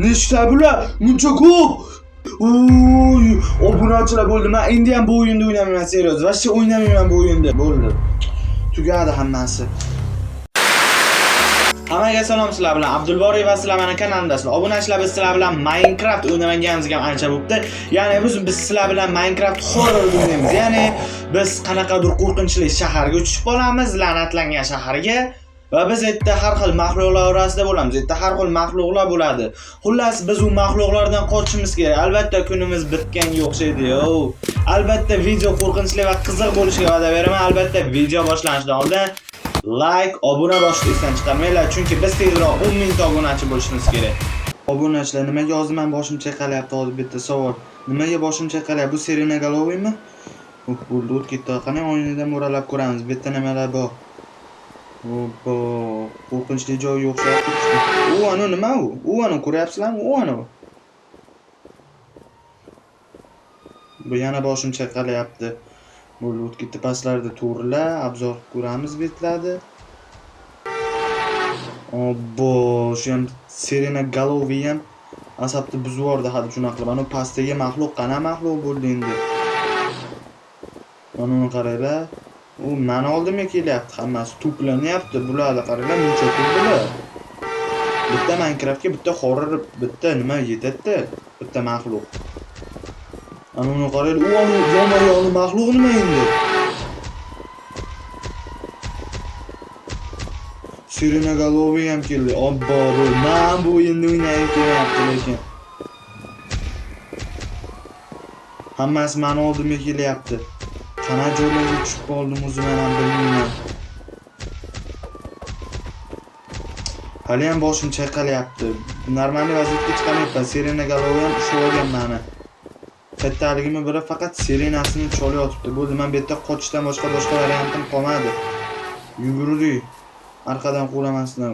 Nechta bular? Muncha ko'p. Uy, obunachilar bo'ldi. Men endi ham bu o'yinda o'ynamayman, serios. Вообще o'ynamayman bu o'yinda. Bo'ldi. Tugadi hammasi. Hammaga salom, sizlar bilan Abdulboriy va sizlar meni kanalimdasizlar. Obunachilar, biz sizlar bilan Minecraft o'ynaganimizga ham ancha bo'libdi. Ya'ni biz sizlar bilan Minecraft horror o'ynaymiz. Ya'ni biz qanaqadir qo'rqinchli shaharga tushib qolamiz, la'natlangan shaharga. Va biz yerda har xil maxluqlar orasida bo'lamiz. Yerda har xil maxluqlar bo'ladi. Xullas, biz u maxluqlardan qochishimiz kerak. Albatta kunimiz bitganga o'xshaydi. Yo. Albatta video qo'rqinchli va qiziq bo'lishiga va'da beraman. Albatta video boshlanishidan oldin like, obuna bosishni esdan chiqarmanglar, chunki biz tezroq 10 ming ta obunachi bo'lishimiz kerak. Obunachilar, nimaga hozir men boshim chayqalyapti? Hozir bitta savol. Nimaga boshim chayqalyapti? Bu Serenagoloviymi? Uh, bo'ldi, o't ketdi. Qani oynadan mo'ralab ko'ramiz. Bu yerda nimalar bor? Obbo, qo'rqinchli joyga o'xshayapti. U anu nima u? U anu ko'ryapsizlarmi? U anu. Bu yana boshim chayqalyapti. Bo'ldi, o't ketdi. Pastlarda to'rlar, obzor ko'ramiz betlarni. Obbo, shu ham Serenagoloviy ham asabni buzib yubordi hadeb shunaqa qilib. Mana pastdagi maxluq qana maxluq bo'ldi endi. Mana uni qaranglar. U meni oldimga kelyapti, hammasi to'planyapti. Bularni qaranglar, muncha ko'p bular. Bitta Minecraftga bitta horror, bitta nima yetadi-da, bitta maxluq. Ana uni qaranglar, u anu yomon yoni maxluq nima endi? Serenagoloviy ham keldi. Obbo, bu men bu o'yinni o'ynagim kelmayapti lekin. Hammasi meni oldimga kelyapti. Qana joylarga tushib qoldim o'zim ham bilmayman. Hali ham boshim chayqalyapti. Normalniy vaziyatga chiqamayapman. Serenagoloviy ham ushlab olgan meni. Kattaligimni bilib faqat sirenasini chalyotibdi. Bo'ldi, men bu yerda qochishdan boshqa variantim qolmadi. Yugurdik. Arqadan quvlamasdan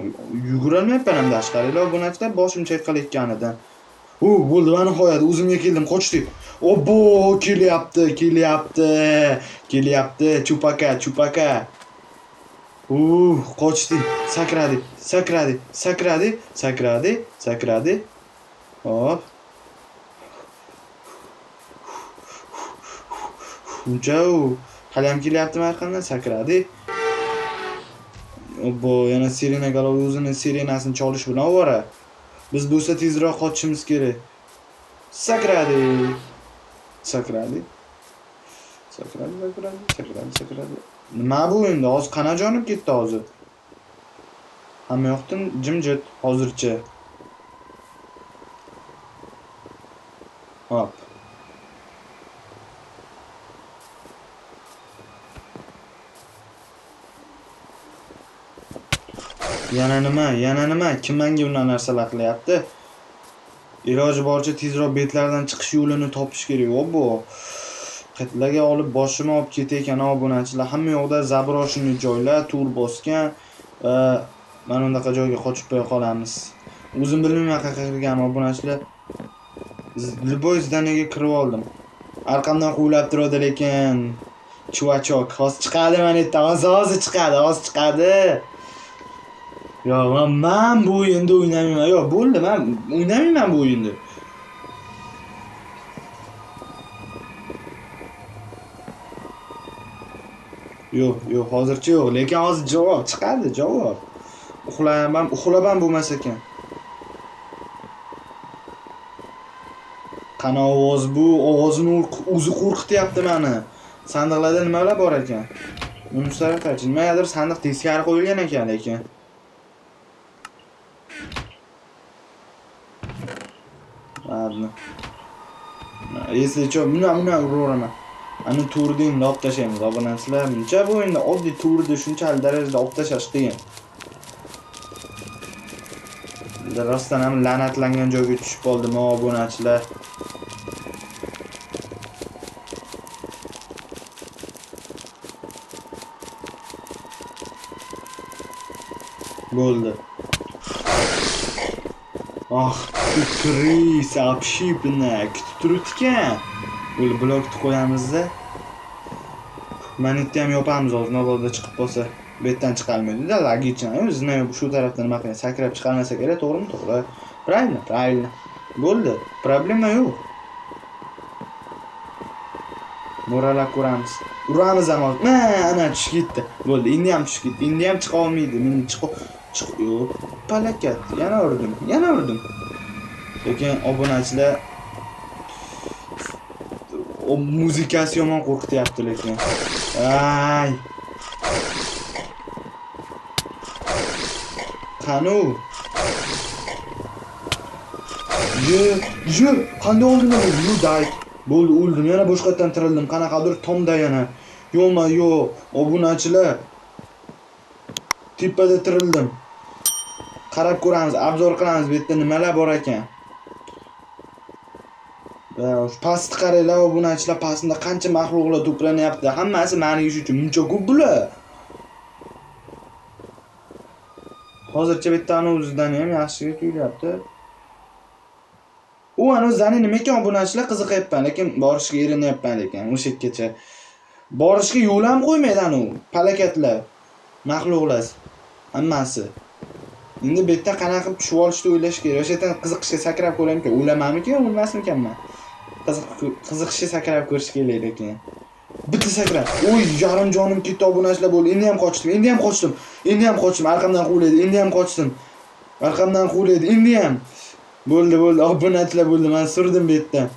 yugurolmayapman ham tashqarilar. Obunachilar, boshim chayqalayotganidan. U bo'ldi, va nihoyat o'zimga keldim, qochdik. Obbo, kelyapti, kelyapti. Kelyapti, chupaka, chupaka. Qochdik, sakradik, sakradik, sakradik, sakradik, sakradik. Hop. Uncha u hali ham kelyaptimi arqamdan, sakradik. Obbo, yana Serenagoloviy o'zini sirenasini cholish bilan ovora. Biz bo'lsa tezroq qochishimiz kerak. Sakradik. Sakradik. Sakradik, sakradik, sakradik, sakradik. Nima bu endi? Hozir qana jonib ketdi hozir? Hamma yoqdan jimjit hozircha. Hop. Yana nima? Yana nima? Kim menga bunday narsalar qilyapti? Iloji boricha tezroq betlardan chiqish yo'lini topish kerak. Obbo. Qitlaga olib boshimni olib ketayotgan obunachilar, hamma yoqda zabroshniy joylar, to'r bosgan va mana bunaqa joyga qochib qo'ya qolamiz. O'zim bilmayman qayerga kirganimni obunachilar. Любой zdaniyaga kirib oldim. Arqamdan quvlab turadi lekin chuvachok. Hozir chiqadi mana yerdan, hozir chiqadi, hozir chiqadi. Yo'q, men bu o'yinda o'ynamayman. Yo'q, bo'ldi, men o'ynamayman bu o'yinni. Yo'q, yo'q, hozircha yo'q, lekin hozir javob chiqadi, javob. Uxlayman, uxlab ham bo'lmas ekan. Qani ovoz bu, ovozini o'zi qo'rqityapti meni. Sandiqlarda nimalar bor ekan? Buni qarang, nimagadir sandiq teskari qo'yilgan ekan lekin. Ладно. Если что, buni uraveraman. Ani to'rni endi olib tashlaymiz obunachilar. Muncha bu endi oddiy to'rni shunchalik darajada olib tashlash qiyin. Rostdan ham la'natlangan joyga tushib qoldim obunachilar. Bo'ldi. Ah, крыса, общипная, kutib turibdi-ekan. Bo'ldi, blokni qo'yamiz-da. Mana yerda ham yopamiz hozir, mabodo chiqib qolsa. Bu yerdan chiqolmaydi-da, logichni. O'zini shu tarafdan nima qilgan, sakrab chiqarmasa kerak, to'g'rimi? To'g'ri. Правильно? Правильно. Bo'ldi. Problema yo'q. Mo'ralab ko'ramiz. Uramiz ham hozir. Ana tushib ketdi. Bo'ldi, endi ham tushib ketdi. Endi ham chiqa olmaydi. Men chiq yo'q. Palakat. Yana urdim. Yana urdim. Lekin obunachilar o muzikasi yomon qo'rqityapti lekin. Ay. Qani u? Ye, ye, qanday oldimda bu? Yu day. Bo'ldi, o'ldim. Yana boshqatdan tirildim. Qanaqadir tomda yana. Yo'qma, yo'q. Obunachilar. Tepada tirildim. Qarab ko'ramiz, obzor qilamiz bu yerda nimalar bor ekan. Pastni qaranglar, obunachilar, pastda qancha maxluqlar to'planyapti. Hammasi meni ish uchun muncha ko'p bular. Hozircha bittani o'zidan ham yaxshi tuyulyapti. U ana o'zini nima ekan obunachilar, qiziqyapman, lekin borishga erinyapman lekin o'sha yergacha. Borishga yo'l ham qo'ymaydi ana u palakatlar, maxluqlar hammasi. Endi bu yerda qanaqa qilib tushib olishni o'ylash kerak. O'sha yerdan qiziqishga sakrab ko'ramkan, o'lamanmikan, o'lmasmikanman. Qiziqishga sakrab ko'rish kerak lekin. Bitta sakrab. Oy, yarim jonim ketdi obunachilar bo'ldi. Endi ham qochdim, endi ham qochdim. Endi ham qochdim, arqamdan quvlaydi, endi ham qochdim. Arqamdan quvlaydi, endi ham. Bo'ldi, bo'ldi, obunachilar bo'ldi. Men surdim bu yerdan.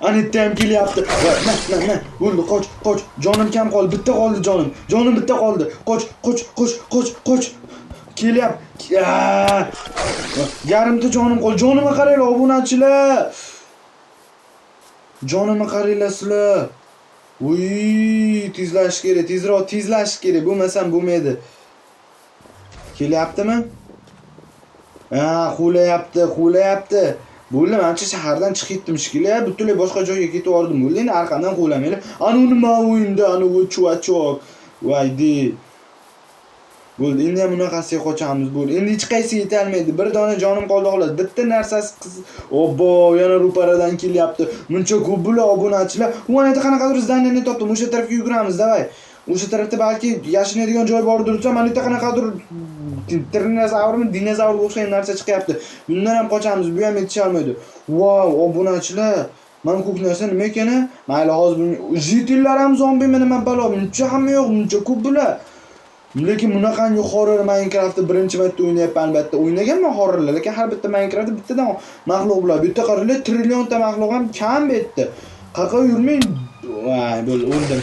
Ana yerda ham kelyapti. Va, na, na, na. Bo'ldi, qoch, qoch. Jonim kam qoldi, bitta qoldi jonim. Jonim bitta qoldi. Qoch, qoch, qoch, qoch, qoch. Kelyapti. Aa! Yarimta jonim qoldi. Jonimga qaranglar, obunachilar. Jonimga qaranglar sizlar. Uy, tezlashish kerak, tezroq tezlashish kerak. Bo'lmasam bo'lmaydi. Kelyaptimi? Ha, quvlayapti, quvlayapti. Bo'ldi, manimcha shahardan chiqib ketdim shekilli. Butunlay boshqa joyga ketib yubordim. Bo'ldi, endi arqamdan quvlamanglar. Ana u nima o'yinda, ana u chuvachok. Vaydi. Bo'ldi, endi ham bunaqasiga qochamiz. Bo'ldi. Endi hech qaysi yeta olmaydi. Bir dona jonim qoldi xolos. Bitta narsasi qiz. Obbo, yana ro'paradan kelyapti. Muncha ko'p bular obunachilar. U ana yerda qanaqadir zdaniyani topdim. O'sha tarafga yuguramiz, davay. O'sha tarafda balki yashinadigan joy bordir desam, mana yerda qanaqadir dinozavrmi, dinozavrga o'xshagan narsa chiqyapti. Bundan ham qochamiz, bu ham yetisha olmaydi. Vau, obunachilar, mana ko'k narsa nima ekan? Mayli, hozir buni jitillar ham zombimi nima balo, muncha hamma yo'q, muncha ko'p bular. Lekin bunaqangi horror Minecraftni birinchi marta o'ynayapman, albatta. O'ynaganman horrorlar, lekin har bitta Minecraftda bittadan maxluq bo'ladi. Bu yerda qaranglar, trillionta maxluq ham kam bu yerda. Qayerga yurmang, voy, bo'ldi, o'ldim.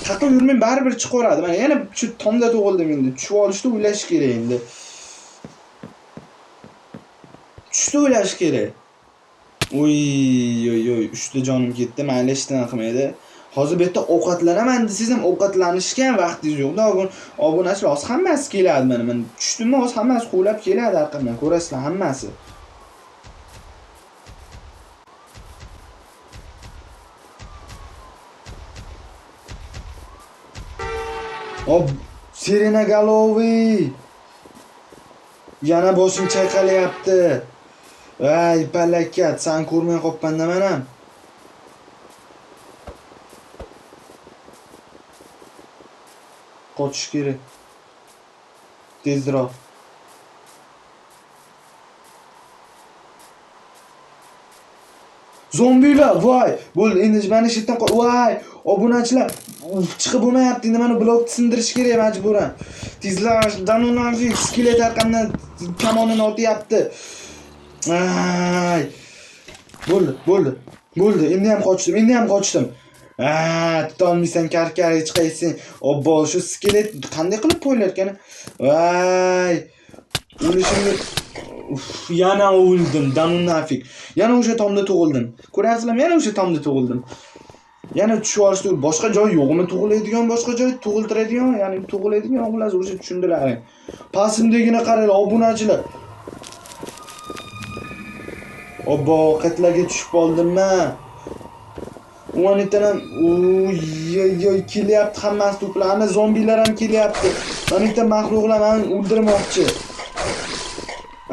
Qayerga yurmang, baribir chiqaveradi. Mana yana shu tomda tug'ildim endi. Tushib olishni o'ylash kerak endi. Tushni o'ylash kerak. Oy, oy, oy, 3ta jonim ketdi. Mayli, hech nima qilmaydi. Hozir bu yerda ovqatlanaman desangiz ham ovqatlanishga ham vaqtingiz yo'q. Obunachilar hozir hammasi keladi mana. Men tushdimmi, hozir hammasi quvlab keladi arqamdan. Ko'rasizlar hammasi. Ob, Sirenagaloviy. Yana boshim chayqalyapti. Voy, palakat, san ko'rmay qolibman-da men ham. Qochish kerak. Tezroq. Zombilar, voy! Bo'ldi, endi mana shu yerdan voy, obunachilar, uf, chiqib bo'lmayapti. Endi mana blokni sindirish kerak majburan. Tezlash, Danunanfi skelet arqamdan kamonini otyapti. Ay. Bo'ldi, bo'ldi. Bo'ldi, endi ham qochdim, endi ham qochdim. Ha, tutolmaysan, karkar hech qaysi. Obbo, shu skelet qanday qilib poylar ekan? Voy. O'lishimga Uf, yana o'ldim, Danunafik. Yana o'sha tomda tug'ildim. Ko'rasizlarmi? Yana o'sha tomda tug'ildim. Yana tushib olishdi. Boshqa joy yo'qmi tug'iladigan, boshqa joy tug'iltiradigan, ya'ni tug'iladigan, xullas o'sha tushundilaring. Pastimdagini qaranglar, obunachilar. Obbo, qatlarga tushib qoldim-man. Uanitan ham, uy, oy, oy, kelyapti hammasi to'planib, zombilar ham kelyapti. Mana bitta maxluqlar meni o'ldirmoqchi.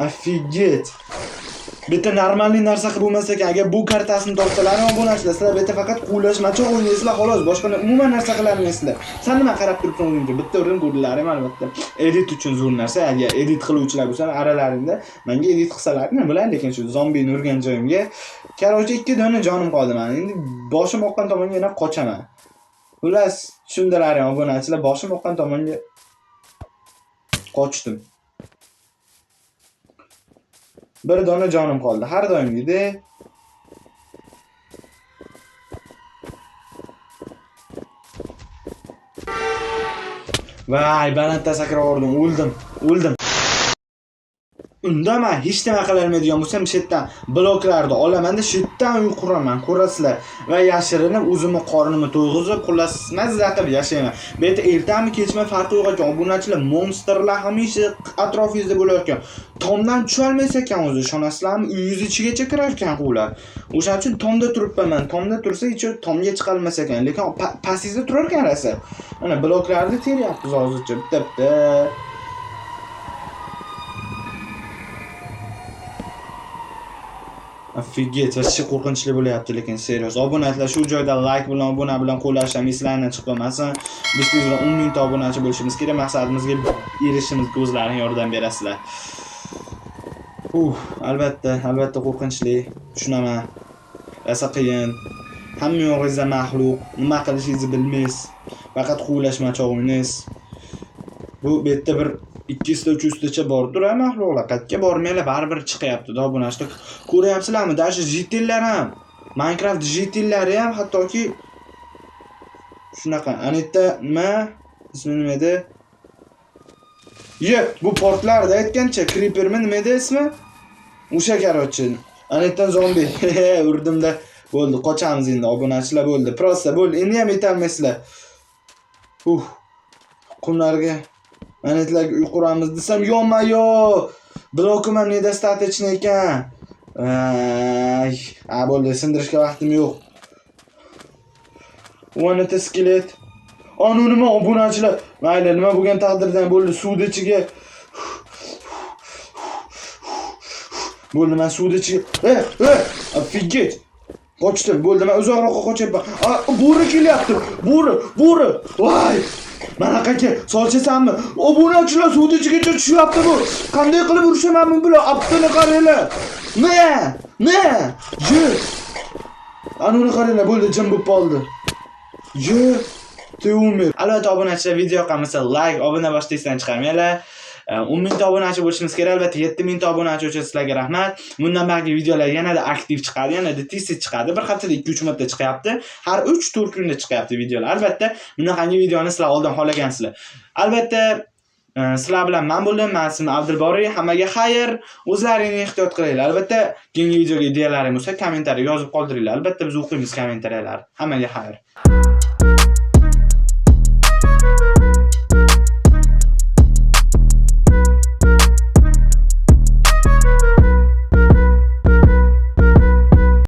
Офигеть. Bitta normalniy narsa qilib bo'lmas ekan. Agar bu kartasini topsalaring obunachilar, sizlar bu yerda faqat quvlashmachoq o'ynaysizlar xolos, boshqa umuman narsa qilolmaysizlar. San nima qarab turibsan o'zingga? Bitta urdim ko'rdilaring albatta. Edit uchun zo'r narsa. Agar edit qiluvchilar bo'lsa aralaringda menga edit qilsalaring bo'ladi, lekin shu zombini urgan joyimga короче 2 dona jonim qoldi meni. Endi boshim oqqan tomonga yana qochaman. Xullas, tushundilaring obunachilar, boshim oqqan tomonga qochdim. Bir dona jonim qoldi. Har doimgidek. Vay, balanddan sakrab yubordim, o'ldim, o'ldim. Unda men hech nima qila olmaydigan bo'lsam, shu yerdan bloklarni olaman-da, shu yerdan uy quraman, ko'rasizlar. Va yashirinib o'zimni qornimni to'yg'izib, xullas mazza qilib yashayman. Bu yerda ertami kechmi farqi yo'q ekan. Obunachilar, monsterlar hamisha atrofingizda bo'lar ekan. Tomdan tusha olmaysiz ekan o'zi, ishonasizlarmi? Uyingiz ichigacha kirar ekan quvlar. O'shaning uchun tomda turibman men. Tomda tursa hech tomga chiqa olmas ekan, lekin pastingizda turar ekan rosa. Mana bloklarni teryapmiz hozircha bitta-bitta. Офигеть, вообще qo'rqinchli bo'lyapti lekin serios. Obunachilar shu joyda like bilan, obuna bilan qo'llash ham eslardan chiqib qolmasin. Biz tezroq 10 mingta obunachi bo'lishimiz kerak. Maqsadimizga erishishimizga o'zlaring yordam berasizlar. Albatta, albatta qo'rqinchli, tushunaman. Rosa qiyin. Hamma yo'g'ingizda maxluq, nima qilishingizni bilmaysiz. Faqat quvlashmachoq o'ynaysiz. Bu yerda bir 200 ta 300 tacha bordir ha maxluqlar. Qayerga bormanglar, baribir chiqyapti-da obunachilar. Ko'ryapsizlarmi? Даже jitellar ham, Minecraft jitellari ham hattoki shunaqa. Ana yerda nima? Ismi nima edi? Ye, bu portlarda aytgancha Creepermi nima edi ismi? O'sha короче. Ana yerdan zombi. Urdimda. Bo'ldi, qochamiz endi obunachilar, bo'ldi. Prosta bo'ldi. Endi ham yetolmaysizlar. Qumlarga Manetlarga uy quramiz desam, yo-mayo! Blokim ham недостаточно ekan. Ay, a bo'ldi, sindirishga vaqtim yo'q. One skelet. Anu nima obunachilar? Mayli, nima bo'lgan taqdirdan bo'ldi, suvni ichiga. Bo'ldi, men suvni ichiga. Офигеть. Qochdim, bo'ldi, men uzoqroqqa qochyapman. Bo'ri kelyapti. Bo'ri, bo'ri. Voy! Mana qaka, solchasanmi? Obunachilar suvni ichigacha tushyapti bu. Qanday qilib urushaman bu bilan? Aptini qaranglar. Ne? Ne? Ye. Ana uni qaranglar, bo'ldi, jim bo'lib qoldi. Ye. Ты умер. Albatta obunachilar video yoqqan like, obuna bosishni esdan chiqarmanglar. 10 mingta obunachi bo'lishimiz kerak. Albatta 7 mingta obunachi uchun sizlarga rahmat. Bundan ba'di videolar yanada aktiv chiqadi, yanada tez-tez chiqadi. Bir haftada 2-3 marta chiqyapti. Har 3-4 kunda chiqyapti videolar. Albatta bunaqangi videoni sizlar oldin xohlagansizlar. Albatta sizlar bilan men bo'ldim. Men ismim Abdulboriy. Hammaga xayr. O'zlaringni ehtiyot qilinglar. Albatta keyingi videoga ideyalaring bo'lsa kommentariy yozib qoldiringlar. Albatta biz o'qiymiz kommentariyalarni. Hammaga xayr.